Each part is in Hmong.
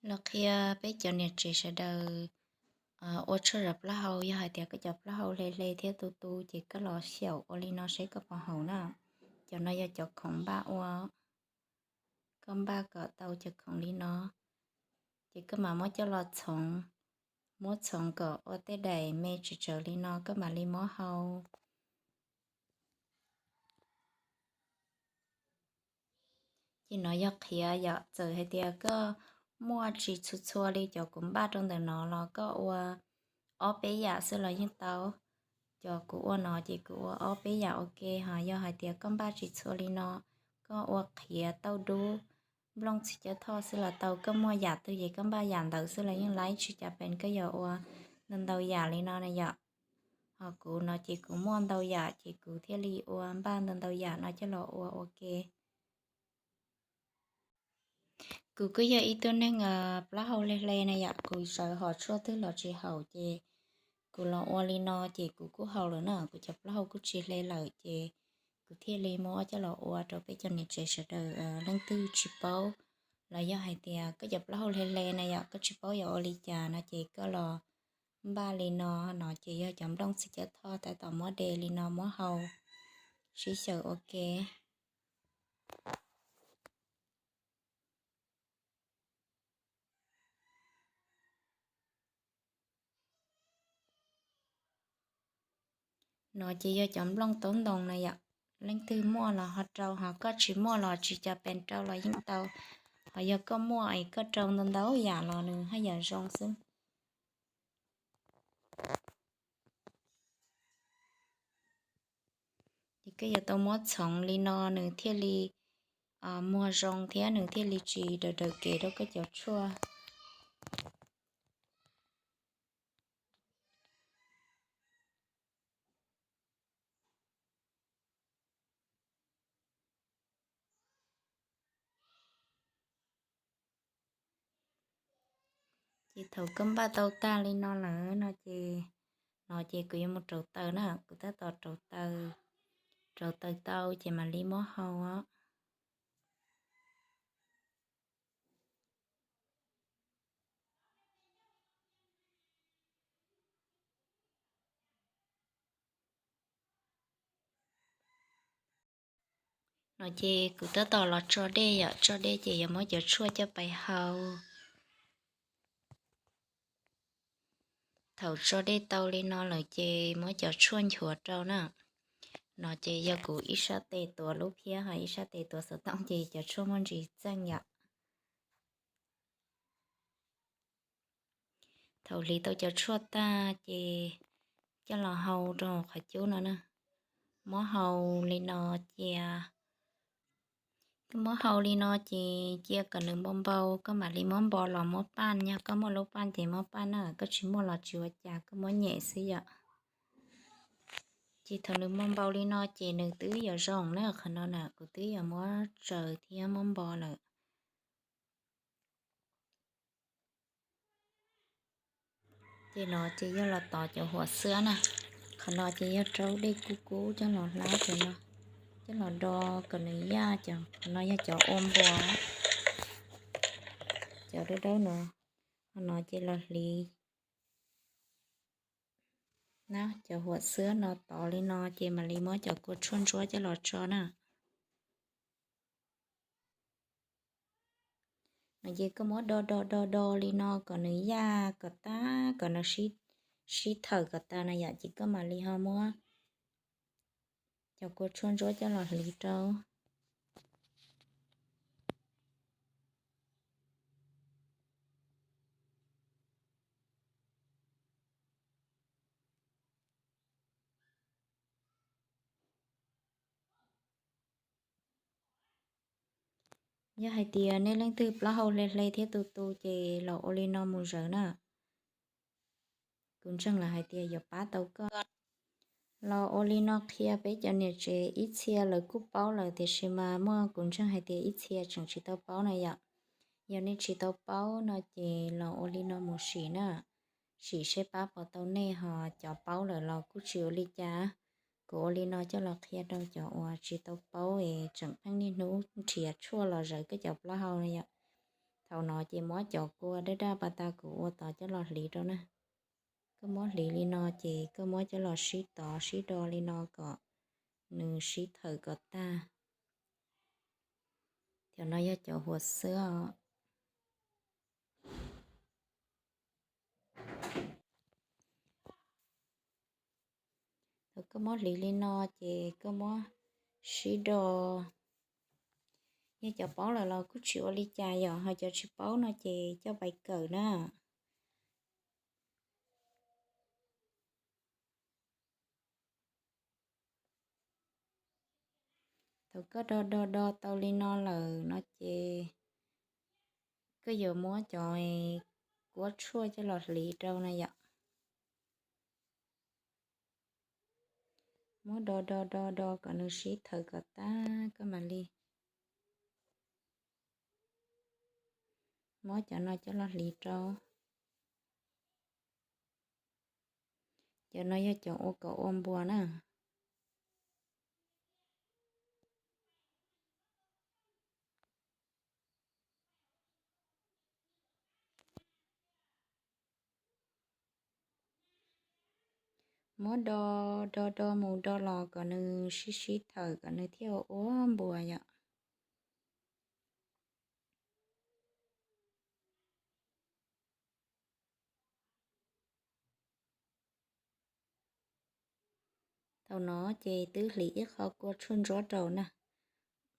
Los qhia peb cov niam tsev sawv daws ua tshuaj zam plaub hau, yog hais tias koj cov plaub hau hle hle thiab tu tu ces koj los xyaum ua li no seb koj puas haum na. Cov no yog cov khoom npaj ua, koj npaj kom tau cov khoom li no, ces koj mam muab coj los txhoov, muab txhoov kom ua tej daim me tsawv tsawv li no koj mam li muab hau. Ces no yog qhiav yom, txawm hais tias koj muaj tsis txhua txhua li cov kuv npaj rau ntawm no los koj ua ob peb yam xwb los yeej tau. Cov kuv ua no ces kuv ua ob peb yam ua ke, ho yog hais tias koj npaj tsis txhua li no, koj ua qhiav tauj dub, nplooj txiv cawb thoj xwb los tau, koj muaj yam twg ces koj npaj yam ntawd xwb los yeej laib, tsis cas pes koj yuav ua ntau ntau yam li no na yom. Ho kuv no ces kuv muaj ntau yam ces kuv thiaj li ua npaj ntau ntau yam no coj los ua ua ke. Kuv kuj yog ib tug neeg plaub hau hle hle na yom, kuv sawv hom tshuaj twg los tsis haum ces kuv los ua li no ces kuv kuj haum lawm na, kuv cov plaub hau kuj tsis hle lawm ces kuv thiaj li muab coj los ua rau peb cov niam tsev sawv daws leej twg tsis paub, los yog hais tias koj cov plaub hau hle hle na yom, koj tsis paub yuav ua li cas no ces koj los npaj li no, no ces yog cov nplooj txiv cawb thoj tab tom muab de li no muab hau sib xyaw ua ke. No ces yog cov nplooj taub ntoo na yom, leej twg muaj los ho rau, ho koj tsis muaj los tsis cas pes rau los yeej tau, ho yog koj muaj es koj rau ntau ntau yam los nws haj yam zoo xwb. Ces koj yuav tau muab txhoov li no nws thiaj li muag zoo thiab nws thiaj li tsis daws daws kev rau koj cov tshuaj. Ces thaum koj npaj tau tag li no lawm no ces, no ces kuv yuav mus rauv taws na, kuv tab tom rauv taws, rauv taws tau ces mam li muab hau. No ces kuv tab tom los tso dej yom, tso dej ces yuav muab cov tshuaj coj pais hau. Thaum tso dej tau li no lawm ces muab cov tshuaj nchuav rau na. No ces yog kuv ib sab tes tuav lub phiab ho ib sab tes tuav xov tooj ces cov tshuaj muaj ntsis txeej yom. Thaum hliv tau cov tshuaj tag ces coj los hau rau qhov cub no na. Muab hau li no cia, koj muab hau li no ces cia kom nws npau npau koj mam li muab npo los muab paj, yog koj muaj lub paj ces muab paj na, koj tsis muaj los tsis ua cas, koj muab nyem xwb yom. Ces thaum nws npau npau li no ces nws twb yuav zoo na, qhov no na kuv twb yuav muab tsaws thiab muab npo lawm. Ces no ces yog los tov cov huam xwab na. Qhov no ces yog rau dej kub kub coj los hlab cov no, coj los do kom nws yaj. Qhov no yog cov ua npua, cov dawb dawb no. Qhov no ces los hliv na, cov huam xwab no tov li no ces mam li muab cov kua tshuaj ntsuab coj los tso na. No ces koj muab do do do do li no kom nws yaj kom tag, kom nws sib thawm kom tag na yom, ces koj mam li ho muab cov kua tshuaj ntsuab coj los hliv rau. Yog hais tias nej leej twg plaub hau hle hle thiab tu tu ces los ua li no mus zawm na. Kuv ntseeg lawm hais tias yuav pab tau koj. Los ua li no qhia peb cov niam tsev, ib txhia lawv kuj paub lawm tiam sis mas muaj, kuv ntseeg hais tias ib txhia tseem tsis tau paub na yom. Yog nej tsis tau paub no ces los ua li no mus sim na, sim seb pab puas tau nej, ho cov paub lawm los kuj tsis ua li cas. Kuv ua li no coj los qhia rau cov uas tsis tau paub es tseem pheej niaj hnub nrhiav tshuaj los zawv koj cov plaub hau na yom. Thaum no ces muab cov kua daj daj pas tas kuv ua tod coj los hliv rau na. Koj muab hliv li no ces koj muab coj los sib tov sib do li no kom nws sib thawm kom tag. Cov no yog cov huas xwb os. Thaum koj muab hliv li no ces koj muab sib do. Yog cov paub lawm los kuj tsis ua li cas yom, ho cov tsis paub no ces coj pais kawm na. Thaum koj do do do tau li no lawm no ces koj yuav muab cov kuab tshuaj coj los hliv rau na yom. Muab do do do do kom nws sib thawm kom tag koj mam li muab cov no coj los hliv rau. Cov no yog cov ua kom ua npuas na. Muab do do do mus do los kom nws sib sib thawm kom nws thiaj ua npuas yom. Thaum no ces twb hliv ib qho kua tshuaj ntsuab rau na,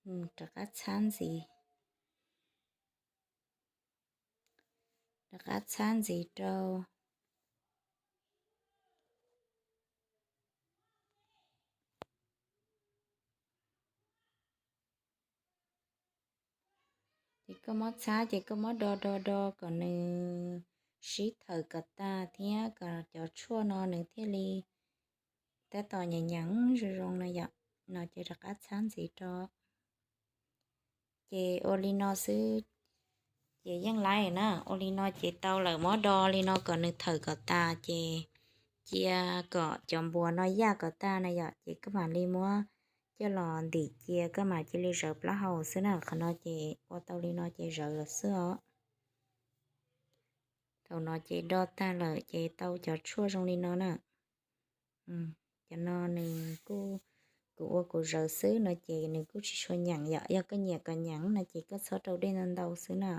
rov qab txhab ntxiv, rov qab txhab ntxiv rau. Ces koj muab txhab ces koj muab do do do kom nws sib thawm kom tag thiab kom cov tshuaj no nws thiaj li tab tom nyeem nyeem zoo zoo no yom, no ces rov qab txhab ntxiv rau. Ces ua li no xwb ces yeej laib na. Ua li no ces tau lawm, muab do li no kom nws thawm kom tas ces cia kom cov npuas no yaj kom tag na yom, ces koj mam li muab coj los ntim cia, koj mam cia li zawv plaub hau xwb na. Qhov no ces ua tau li no ces zawv lawm xwb os. Thaum no ces do tag lawm ces tau cov tshuaj zoo li no na. Cov no nws kuj, kuv ua kuv zawv xwb no ces nws kuj tsis tshua nyeem yom. Yog koj nyiam kom nyeem no ces koj txhob rau dej ntau ntau xwb na.